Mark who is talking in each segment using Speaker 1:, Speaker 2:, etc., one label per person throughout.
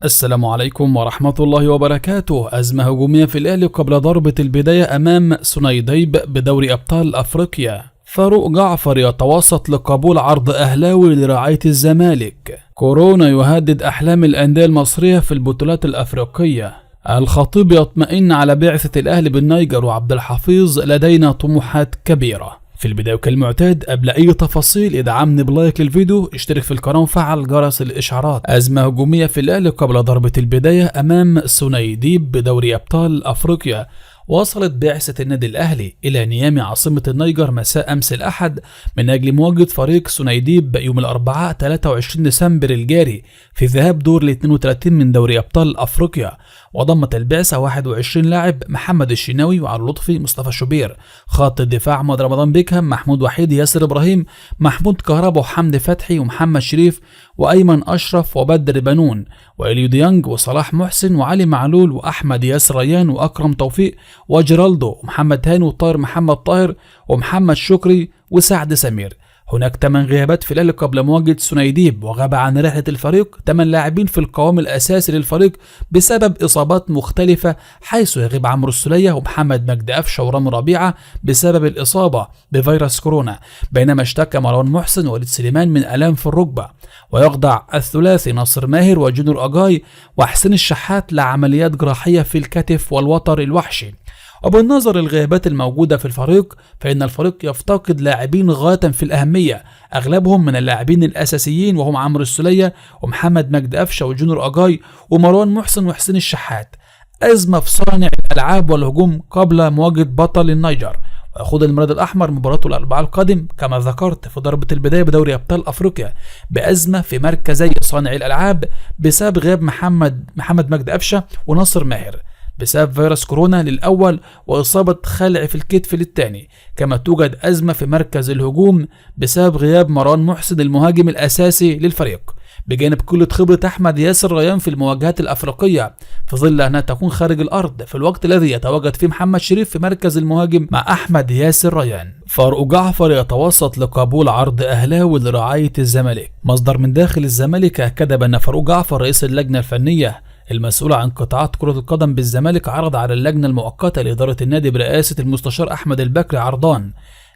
Speaker 1: السلام عليكم ورحمة الله وبركاته. أزمة هجومية في الأهلي قبل ضربة البداية أمام سنيديب بدوري أبطال أفريقيا. فاروق جعفر يتوسط لقبول عرض أهلاوي لرعاية الزمالك. كورونا يهدد أحلام الأندية المصرية في البطولات الأفريقية. الخطيب يطمئن على بعثة الأهلي بالنيجر، وعبد الحفيظ لدينا طموحات كبيرة. في البداية كالمعتاد قبل أي تفاصيل ادعمني بلايك للفيديو، اشترك في القناة وفعل جرس الإشعارات. أزمة هجومية في الأهلي قبل ضربة البداية أمام سنيديب بدوري أبطال أفريقيا. وصلت بعثة النادي الأهلي إلى نيامي عاصمة النيجر مساء أمس الأحد من أجل مواجهة فريق سنيديب يوم الأربعاء 23 ديسمبر الجاري في ذهاب دور ال 32 من دوري أبطال أفريقيا. وضمت البعثة 21 لاعب: محمد الشناوي وعلي لطفي، مصطفى شوبير. خط الدفاع: أحمد رمضان بيكهام، محمود وحيد، ياسر إبراهيم، محمود كهربا، وحمدي فتحي، ومحمد شريف، وأيمن أشرف، وبدر بنون، وإليو ديانج، وصلاح محسن، وعلي معلول، وأحمد ياسر ريان، وأكرم توفيق، وجيرالدو، ومحمد هاني، وطاهر محمد طاهر، ومحمد شكري، وسعد سمير. هناك 8 غيابات في الأهلي قبل مواجهة سنيديب، وغاب عن رحلة الفريق 8 لاعبين في القوام الأساسي للفريق بسبب إصابات مختلفة، حيث يغيب عمرو السولية ومحمد مجدي قفشة ورامي ربيعة بسبب الإصابة بفيروس كورونا، بينما اشتكى مروان محسن ووليد سليمان من آلام في الركبة. ويخضع الثلاثي ناصر ماهر وجونيور أجاي وحسين الشحات لعمليات جراحية في الكتف والوتر الوحشي. وبالنظر للغيابات الموجودة في الفريق، فإن الفريق يفتقد لاعبين غاية في الأهمية، أغلبهم من اللاعبين الأساسيين وهم عمرو السولية ومحمد مجدي قفشة وجونيور أجاي ومروان محسن وحسين الشحات. أزمة في صانع الألعاب والهجوم قبل مواجهة بطل النيجر. ويخوض المراد الأحمر مباراته الأربعاء القادم كما ذكرت في ضربة البداية بدوري أبطال أفريقيا بأزمة في مركزي صانع الألعاب بسبب غياب محمد مجدي قفشة وناصر ماهر بسبب فيروس كورونا للأول وإصابة خلع في الكتف للثاني. كما توجد أزمة في مركز الهجوم بسبب غياب مروان محسن المهاجم الأساسي للفريق، بجانب كل خبرة أحمد ياسر ريان في المواجهات الأفريقية، في ظل أنها تكون خارج الأرض في الوقت الذي يتواجد فيه محمد شريف في مركز المهاجم مع أحمد ياسر ريان. فاروق جعفر يتوسط لقبول عرض أهلاوي لرعاية الزمالك. مصدر من داخل الزمالك أكد بأن فاروق جعفر رئيس اللجنة الفنية المسؤولة عن قطاعات كرة القدم بالزمالك عرض على اللجنة المؤقتة لإدارة النادي برئاسة المستشار أحمد البكري عرضان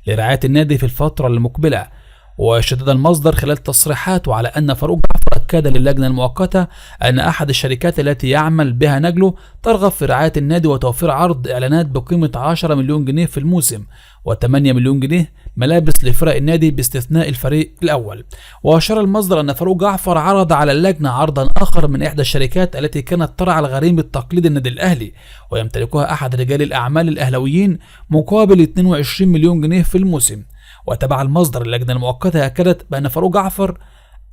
Speaker 1: لرعاية النادي في الفترة المقبلة. وشدد المصدر خلال تصريحاته على أن فاروق جعفر أكد للجنة المؤقتة أن أحد الشركات التي يعمل بها نجله ترغب في رعاية النادي وتوفير عرض إعلانات بقيمة 10 مليون جنيه في الموسم و8 مليون جنيه ملابس لفرق النادي باستثناء الفريق الأول. وأشار المصدر أن فاروق جعفر عرض على اللجنة عرضا آخر من إحدى الشركات التي كانت ترعى الغريم التقليدي النادي الأهلي ويمتلكها أحد رجال الأعمال الأهلاويين مقابل 22 مليون جنيه في الموسم. وتبع المصدر اللجنة المؤقتة أكدت بأن فاروق جعفر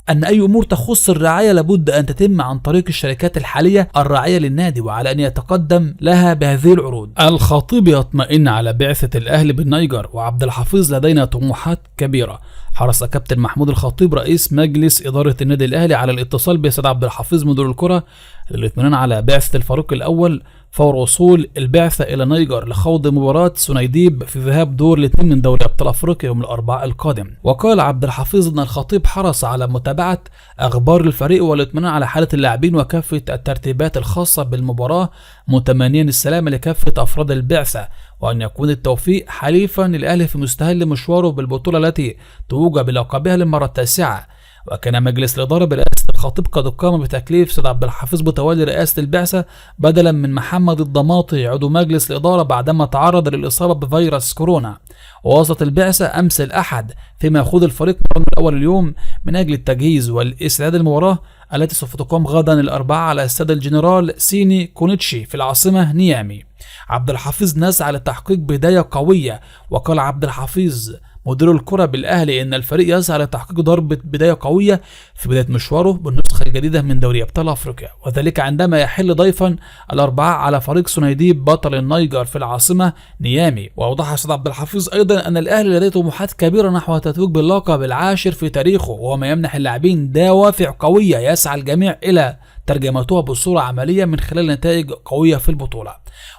Speaker 1: أن أي أمور تخص الرعاية لابد أن تتم عن طريق الشركات الحالية الراعية للنادي، وعلى أن يتقدم لها بهذه العروض. الخطيب يطمئن على بعثة الأهلي بالنيجر، وعبد الحفيظ لدينا طموحات كبيرة. حرص كابتن محمود الخطيب رئيس مجلس إدارة النادي الأهلي على الاتصال بسيد عبد الحفيظ مدير الكرة للاطمئنان على بعثة الفريق الأول فور وصول البعثة إلى نيجر لخوض مباراة سنيديب في ذهاب دور الاثنين من دوري أبطال أفريقيا يوم الأربعاء القادم. وقال عبد الحفيظ أن الخطيب حرص على متابعة أخبار الفريق والاطمئنان على حالة اللاعبين وكافة الترتيبات الخاصة بالمباراة، متمنيا السلامة لكافة أفراد البعثة، وأن يكون التوفيق حليفا للأهلي في مستهل مشواره بالبطولة التي توج بلقبها للمرة التاسعة. وكان مجلس الإدارة برئاسة الخطيب قد قام بتكليف سيد عبد الحفيظ بتولي رئاسة البعثة بدلا من محمد الضماطي عضو مجلس الإدارة بعدما تعرض للإصابة بفيروس كورونا. ووصلت البعثة أمس الأحد فيما يخوض الفريق مران الأول اليوم من أجل التجهيز والاستعداد للمباراة التي سوف تقام غدا الأربعاء على استاد الجنرال سيني كونيتشي في العاصمة نيامي. عبد الحفيظ نسعى لتحقيق بداية قوية. وقال عبد الحفيظ مدير الكرة بالأهلي إن الفريق يسعى لتحقيق ضربة بداية قوية في بداية مشواره بالنسخة الجديدة من دوري أبطال أفريقيا، وذلك عندما يحل ضيفا الأربعاء على فريق سنيديب بطل النيجر في العاصمة نيامي. وأوضح سيد عبد الحفيظ أيضا أن الأهلي لديه طموحات كبيرة نحو التتويج باللقب العاشر في تاريخه، وهو ما يمنح اللاعبين دوافع قوية يسعى الجميع إلى ترجمتها بصورة عملية من خلال نتائج قوية في البطولة.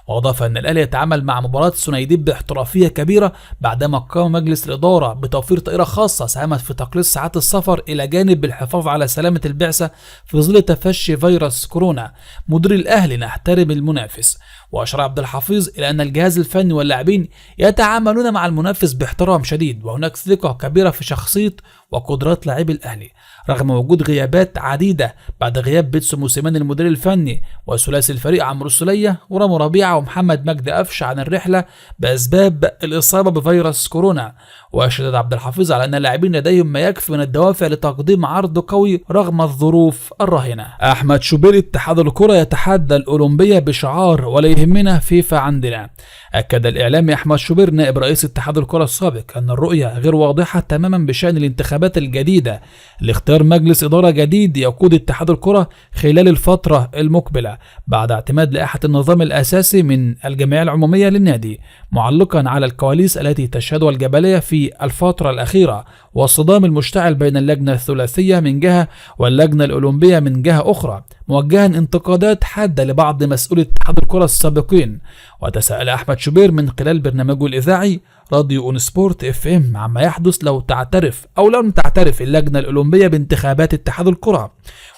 Speaker 1: وأضاف أن الأهلي يتعامل مع مباراة سنيديب باحترافية كبيرة بعدما قام مجلس الإدارة بتوفير طائرة خاصة ساهمت في تقليص ساعات السفر إلى جانب الحفاظ على سلامة البعثة في ظل تفشي فيروس كورونا. مدير الأهلي: نحترم المنافس. وأشار عبد الحفيظ إلى أن الجهاز الفني واللاعبين يتعاملون مع المنافس باحترام شديد، وهناك ثقة كبيرة في شخصية وقدرات لاعبي الأهلي رغم وجود غيابات عديدة بعد غياب بيتسو موسيماني المدير الفني وثلاثي الفريق عمرو السولية ورامي ربيعة ومحمد مجدي قفشه عن الرحلة بأسباب الإصابة بفيروس كورونا. وشدد عبد الحفيظ على أن اللاعبين لديهم ما يكفي من الدوافع لتقديم عرض قوي رغم الظروف الراهنة. أحمد شوبير: اتحاد الكرة يتحدى الأولمبية بشعار ولا يهمنا فيفا عندنا. أكد الإعلامي أحمد شوبير نائب رئيس اتحاد الكرة السابق أن الرؤية غير واضحة تماما بشأن الانتخابات الجديدة لاختيار مجلس إدارة جديد يقود اتحاد الكرة خلال الفترة المقبلة بعد اعتماد لائحة النظام الأساسي من الجمعية العمومية للنادي، معلقا على الكواليس التي تشهدها الجبلية في الفترة الأخيرة والصدام المشتعل بين اللجنة الثلاثية من جهة واللجنة الأولمبية من جهة أخرى، موجها انتقادات حادة لبعض مسؤولي اتحاد الكرة السابقين. وتساءل أحمد شوبير من خلال برنامجه الإذاعي راديو اون سبورت اف ام عما يحدث لو تعترف أو لم تعترف اللجنة الأولمبية بانتخابات اتحاد الكرة.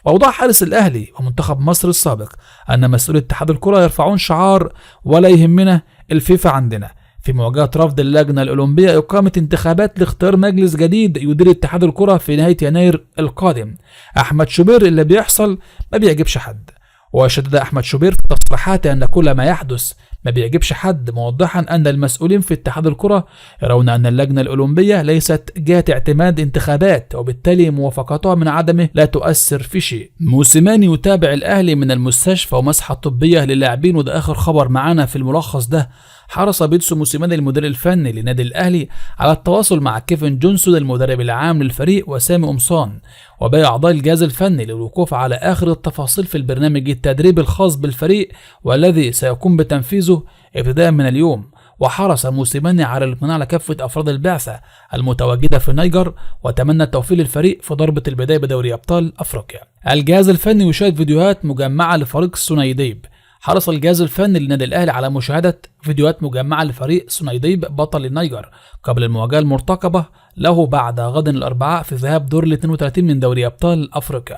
Speaker 1: وأوضح حارس الأهلي ومنتخب مصر السابق أن مسؤولي اتحاد الكرة يرفعون شعار ولا يهمنا الفيفا عندنا في مواجهة رفض اللجنة الأولمبية إقامة انتخابات لاختيار مجلس جديد يدير اتحاد الكرة في نهاية يناير القادم. أحمد شوبير: اللي بيحصل ما بيعجبش حد. وشدد أحمد شوبير في تصريحاته أن كل ما يحدث ما بيعجبش حد، موضحا أن المسؤولين في اتحاد الكرة يرون أن اللجنة الأولمبية ليست جهة اعتماد انتخابات وبالتالي موافقتها من عدمه لا تؤثر في شيء. موسيماني يتابع الأهلي من المستشفى ومسحة طبية للاعبين، وده آخر خبر معانا في الملخص ده. حرص بيتسو موسيماني المدير الفني لنادي الأهلي على التواصل مع كيفن جونسون المدرب العام للفريق وسامي قمصان وباقي أعضاء الجهاز الفني للوقوف على آخر التفاصيل في البرنامج التدريبي الخاص بالفريق والذي سيقوم بتنفيذه ابتداء من اليوم. وحرص موسيماني على الاطمئنان على كافة أفراد البعثة المتواجدة في النيجر وتمنى التوفيق للفريق في ضربة البداية بدوري أبطال أفريقيا. الجهاز الفني يشاهد فيديوهات مجمعة لفريق سنيديب. حرص الجهاز الفني للنادي الأهلي على مشاهدة فيديوهات مجمعة لفريق سنيديب بطل النيجر قبل المواجهة المرتقبة له بعد غد الأربعاء في ذهاب دور ال 32 من دوري أبطال أفريقيا.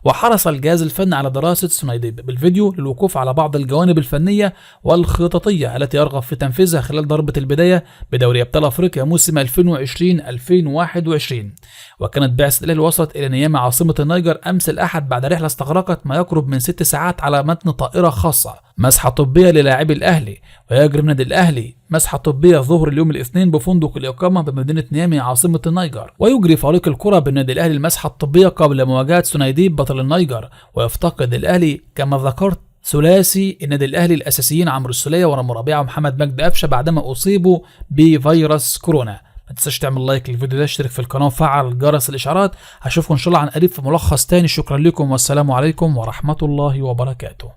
Speaker 1: وحرص الجهاز الفني على دراسة سنيديب بالفيديو للوقوف على بعض الجوانب الفنية والخططية التي يرغب في تنفيذها خلال ضربة البداية بدوري أبطال أفريقيا موسم 2020-2021. وكانت بعثة الأهلي وصلت إلى نيامي عاصمة النيجر أمس الأحد بعد رحلة استغرقت ما يقرب من 6 ساعات على متن طائرة خاصة. مسحة طبية للاعبي الأهلي. ويجري النادي الأهلي مسحة طبية ظهر اليوم الاثنين بفندق الإقامة بمدينة نيامي عاصمة النيجر. ويجري فريق الكرة بالنادي الأهلي المسحة الطبية قبل مواجهة سنيديب بطل النيجر. ويفتقد الأهلي كما ذكرت ثلاثي النادي الأهلي الأساسيين عمرو السولية ورامي ربيعة ومحمد مجدي قفشه بعدما أصيبوا بفيروس كورونا. ما تنساش تعمل لايك للفيديو ده، اشترك في القناة وفعل جرس الإشعارات. هشوفكم إن شاء الله عن قريب في ملخص تاني. شكرا لكم والسلام عليكم ورحمة الله وبركاته.